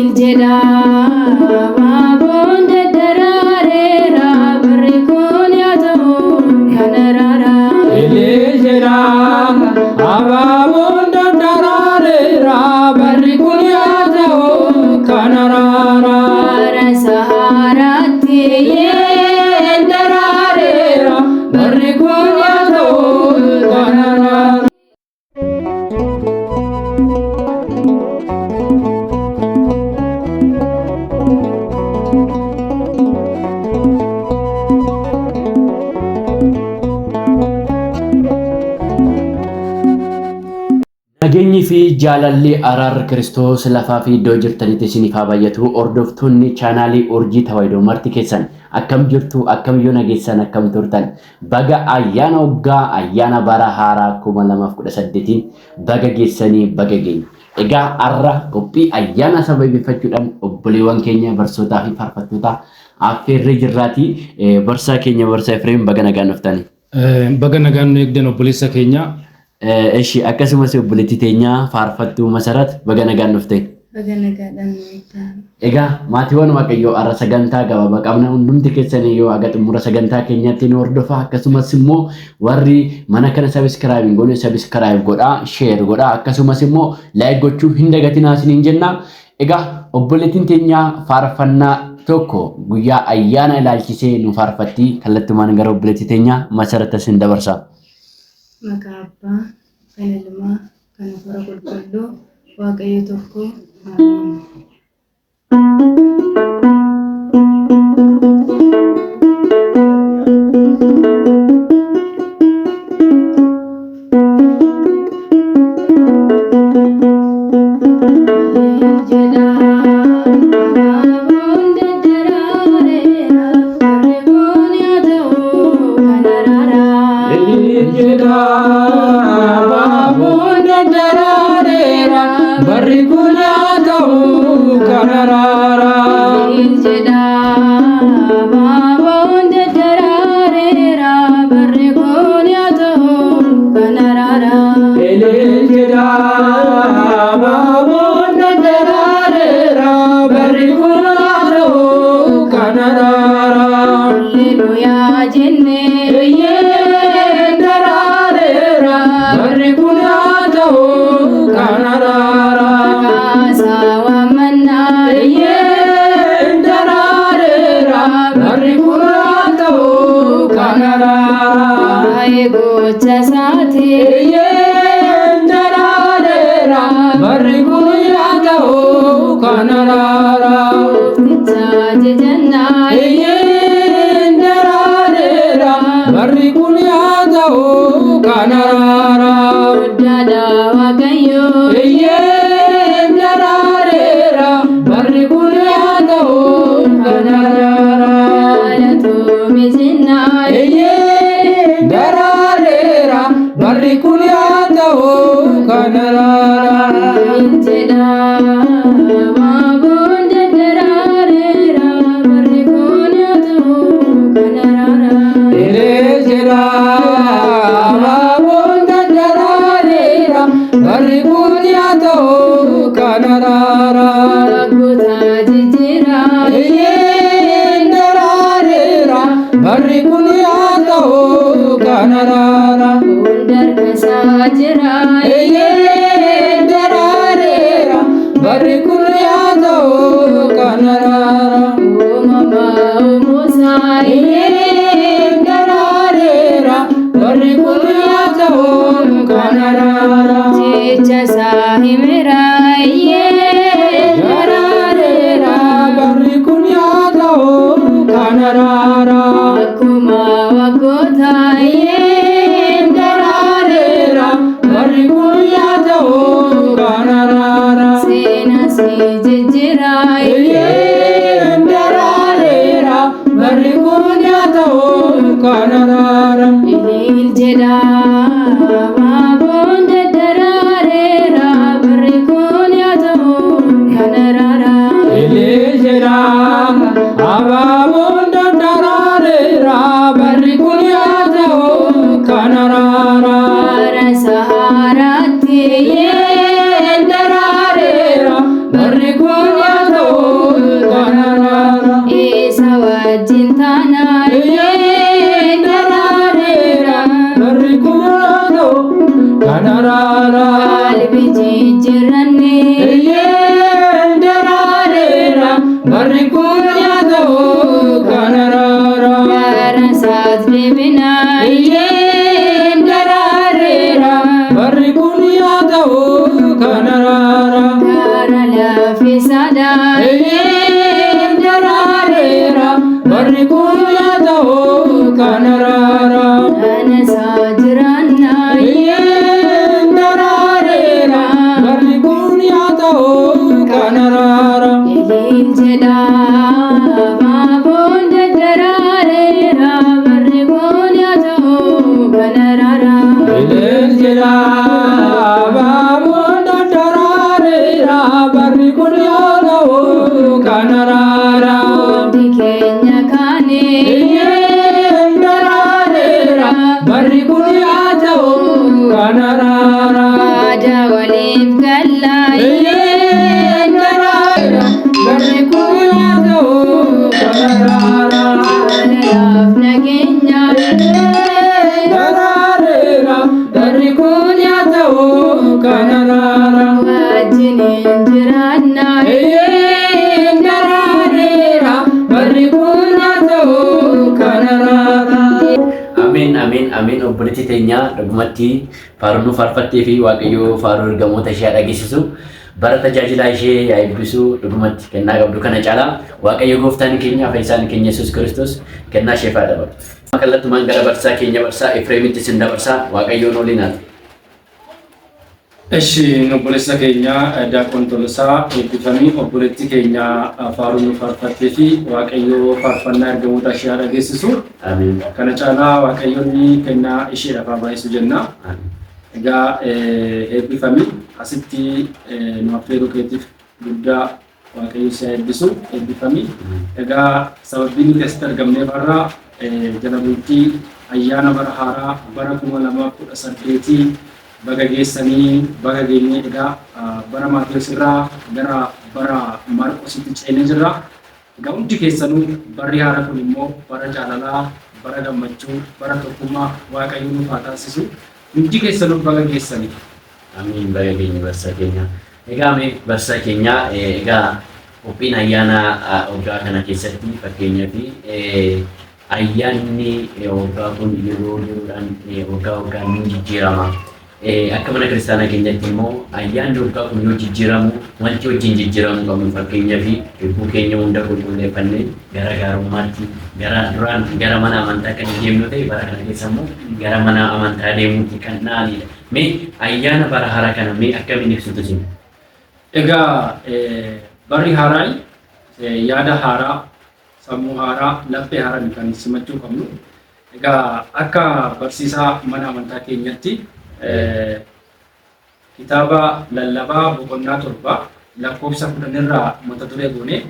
Ilil jedha abaaboon daddaraareera barri kun yaa ta'u kan araara. Ilil jedha abaaboon daddaraareera barri kun yaa ta'u kan araara. Bara sahaaraatti Iyyeen daraareera barri kun yaa ta'u kan araara. Nageenyi fi jaalalli araarri Kiristoos lafaa fi iddoo jirtanitti isiniif haa baay'atu. Hordoftoonni chaanaalii Urjii Tawaahidoo marti keessan akkam jirtu, akkam yoo nageessan, akkam turtan? Baga ayyaana waggaa ayyaana bara haaraa 2018n baga geessanii, baga geenye. Egaa har'a qophii ayyaana sababeeffachuudhaan obboleewwan keenya barsiisotaa fi faarfattoota affeerree jirraati. Barsaa keenya Barsaa Efreem, baga nagaan dhuftani. Baga nagaan nu eegdan, obboleessa keenya. Eshi, akkasumas obboleettii teenya faarfattuu Masarat, baga nagaan dhufte. Baga nagaadhaan nu eegdan. Egaa maatiiwwan Waaqayyoo, har'a sagantaa gabaabaa qabna. Hundumti keessan yoo haga xumura sagantaa keenyaatti nu hordofa. Akkasumas immoo warri mana kana subscribe hin goone subscribe godhaa, share godhaa, akkasumas immoo like gochuu hin dagatinaa isiniin jenna. Egaa obboleettiin teenya faarfannaa tokko guyyaa ayyaana ilaalchisee nu faarfatti. Kallattumaan gara obboleettii teenya Masarat isin dabarsa. Maqaa Abbaa, kan Ilmaa, kan Hafuura Qulqulluu, Waaqayyo tokko. Ameen. Ilil jedha abaaboon daddaraareera barri kun yaa ta'u kan araara. Ilil jedha abaaboon daddaraareera barri kun yaa ta'u kan araara. Ilil jedha abaaboon daddaraareera barri kun yaa ta'u kan araara. Ilil jedha abaaboon daddaraareera barri kun yaa ta'u kan araara. Alleluuyaa jennee Iyyeen daraareera barri kun yaa ta'u kan araara. Maqaasaa waammannaa. Iyyeen daraareera barri kun yaa ta'u kan araara. Waa'ee gocha isaatii. Iyyeen daraareera barri kun yaa ta'u kan araara. Goofticha jajannaa. Iyyeen daraareera barri kun yaa ta'u kan araara. Guddaadha Waaqayyo. Iyyeen daraareera barri kun yaa ta'u kan araara. Galatoomii jennaa. Iyyeen daraareera barri kun yaa ta'u kan araara. Ilil jedha abaaboon daddaraareera barri kun yaa ta'u kan araara. Ilil jedha abaaboon daddaraareera barri kun yaa ta'u kan araara. Waggoota jijjiiraa. Iyyeen daraareera barri kun yaa ta'u kan araara. Hunda harkasaa jira. Iyyeen daraareera barri kun yaa ta'u kan araara. Uumama uumuusaa. Iyyeen daraareera barri kun yaa ta'u kan araara. Jecha isaa himeera. Iyyeen Daraareera barri kun yaa ta'u kan araara. Akkuma waggoota. Iyyeen daraareera barri kun yaa ta'u kan araara. Seenaa si jijjiira. Iyyeen daraareera barri kun yaa ta'u kan araara. Ilil jedha abaaboon daddaraareera barri kun yaa ta'u kan araara. Ilil jedha abaaboon daddaraareera barri kun yaa ta'u kan araara. Bara sahaaraatti. Iyyeen daraareera barri kun yaa Saffisaadha. Eeyyeen daraareera barri kun yaa ta'u kan araara. Mana isaa jiraanna. Eeyyeen daraareera barri kun yaa ta'u kan araara. Ilil jedha abaaboon daddaraareera barri kun yaa ta'u kan araara. Ilil jedha abaaboon daddaraareera barri kun yaa ta'u kan araara. Hundi keenya kaane. Eeyyeen daraareera barri kun yaa ta'u kan araara. Aadaa waliif galla. Eeyyeen daraareera barri kun yaa ta'u kan araara. Jaalalaaf nageenya. Eeyyeen daraareera barri kun yaa ta'u kan araara. Wajjiniin jiraanna. Eeyyeen daraareera barri kun yaa ta'u kan araara. Ameen, ameen, ameen. Obboleettii teenya dhugumatti faaruu faarfattee fi Waaqayyoo faaruu ergamoota ishee haa dhageessisu. Bara tajaajilaa ishee haa eebbisu. Dhugumatti kennaa qabdu kana caalaa Waaqayyo gooftaan keenya fayyisaan keenya Yesuus Kiristoos kennaa isheef haa dabalu. Kallattumaan gara barsaa keenya barsaa Efreemitti isin dabarsaa. Waaqayyoon waliin haa ta'u. Eshi, obboleessa keenya Daaqon Tolosaa, eebbifamii. Obboleettii keenya faaruu nu faarfattee fi Waaqayyoo faarfannaa ergamoota ishee haa dhageessisu. Ameen. Kana caalaa Waaqayyoonni kennaa isheedhaaf haa baay'isu jenna. Ameen. Egaa eebbifamii, asitti nu affeeruu keetiif guddaa Waaqayyo si haa eebbisu, eebbifamii. Egaa sababiin nuti asitti argamneef har'a jala bultii ayyaana bara haaraa bara 2018 baga geessanii, baga geenyee. Egaa bara Maatiyus irraa gara bara Maarqositti ceenee jirra. Egaa hundi keessanuu barri haaraa kun immoo bara jaalalaa, bara gammachuu, bara tokkummaa Waaqayyo nuuf haa taasisu. Hundi keessanuu baga geessanii. Amiin, baga keenya barsaa keenya. Egaa mee barsaa keenya, egaa qophiin ayyaana waggaa kana keessatti, fakkeenyaaf, ayyaanni waggaa kun yeroo yeroodhaan, waggaa waggaan ni jijjiirama. Akka mana kiristaanaa keenyatti immoo ayyaanni waggaa kun yoo jijjiiramu wanti wajjin jijjiiramuu qabnu, fakkeenyaaf, cubbuu keenya hunda qulqulleeffannee gara gaarummaatti, gara duraan gara mana amantaa kan deemnu ta'e, bara kana keessa immoo gara mana amantaa deemuutti kan dha'anidha. Mee ayyaana bara haaraa kana mee akkamiin ibsitu isin? Egaa barri haaraan yaada haaraa, sammuu haaraa, laphee haaraan kan simachuu qabnu. Egaa akka barsiisaa mana amantaa keenyatti kitaaba Lallabaa boqonnaa 7 lakkoofsa 10rraa mata duree goonee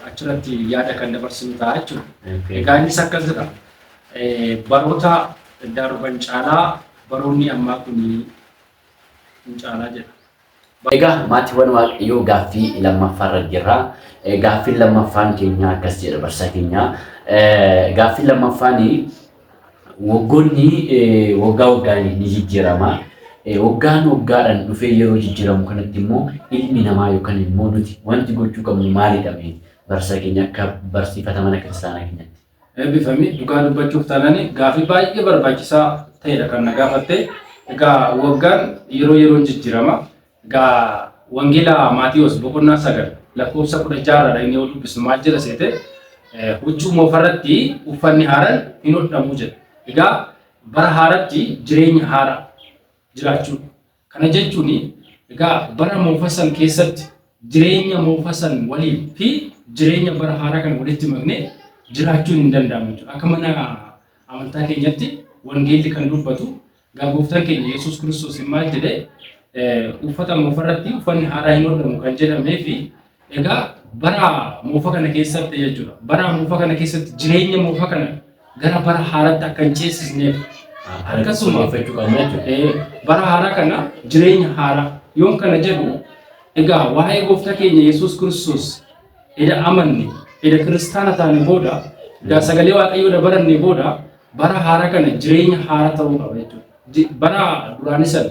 achirratti yaada kan dabarsinu ta'a jechuudha. Egaa innis akkas jedha. Baroota darban caalaa baroonni ammaa kun hin caalaa jedha. Egaa maatiiwwan Waaqayyoo, gaaffii lammaffaarra jirra. Gaaffiin lammaffaan keenya akkas jedha, barsaa keenya. Gaaffiin lammaffaan, waggoonni waggaa waggaan ni jijjiirama. Waggaan waggaadhaan dhufee yeroo jijjiiramu kanatti immoo ilmi namaa yookaan immoo nuti wanti gochuu qabnu maalidha mee barsaa keenya, akka barsiifata mana kiristaanaa keenyatti? Eebbifami. Dhugaa dubbachuuf taanaan gaaffii baay'ee barbaachisaa ta'edha kan na gaafatte. Egaa waggaan yeroo yeroon jijjiirama. Egaa Wangeela Maatiyos boqonnaa 9 lakkoofsa 16rraa inni yoo dubbisnu maal jedha seete? Huccuu moofarratti uffanni haaraan hin hodhamu jedha. Egaa bara haaratti jireenya haaraa jiraachuu. Kana jechuun egaa bara moofa san keessatti jireenya moofa san waliin fi jireenya bara haaraa kana walitti maknee jiraachuun hin danda'amu jechuudha. Akka mana amantaa keenyatti wangeelli kan dubbatu, egaa gooftaan keenya Yesuus Kiristoos maal jedhee, uffata moofarratti uffanni haaraa hin hodhamu kan jedhamee fi egaa bara moofa kana keessatti jechuudha. Bara moofa kana keessatti jireenya moofa kana gara bara haaraatti akka hin ceesisneef, akkasuma Qulqulleeffachuu qabna jechuudha. Bara haaraa kana jireenya haaraa yoon kana jedhu, egaa waa'ee gooftaa keenya Yesuus Kiristoos eda amanne, eda kiristaana taane booda, egaa sagalee Waaqayyoo eda baranne booda, bara haaraa kana jireenya haaraa ta'uu qaba jechuudha. Bara duraanii san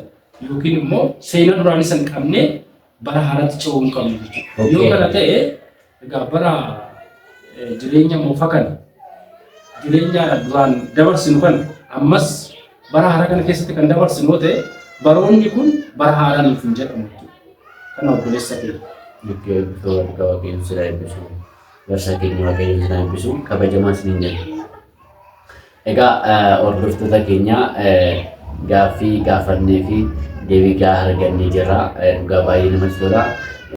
yookiin immoo seenaa duraanii san qabnee bara haaraatti ce'uu hin qabnu jechuudha. Yoo kana ta'e, egaa bara jireenya moofa kana, jireenya duraan dabarsinu kana ammas bara haaraa kana keessatti kan dabarsinu yoo ta'e, baroonni kun bara haaraa nuuf hin jedhamu jechuudha. Kana obboleessa keenya. Lukkee eebbifama, dhugaa Waaqayyoon sin haa eebbisu. Barsaa keenya Waaqayyoon sin haa eebbisu. Kabajamaa isiniin jenna. Egaa hordoftoota keenya, gaaffii gaafannee fi deebii gahaa argannee jirra. Dhugaa baay'ee namatti tola.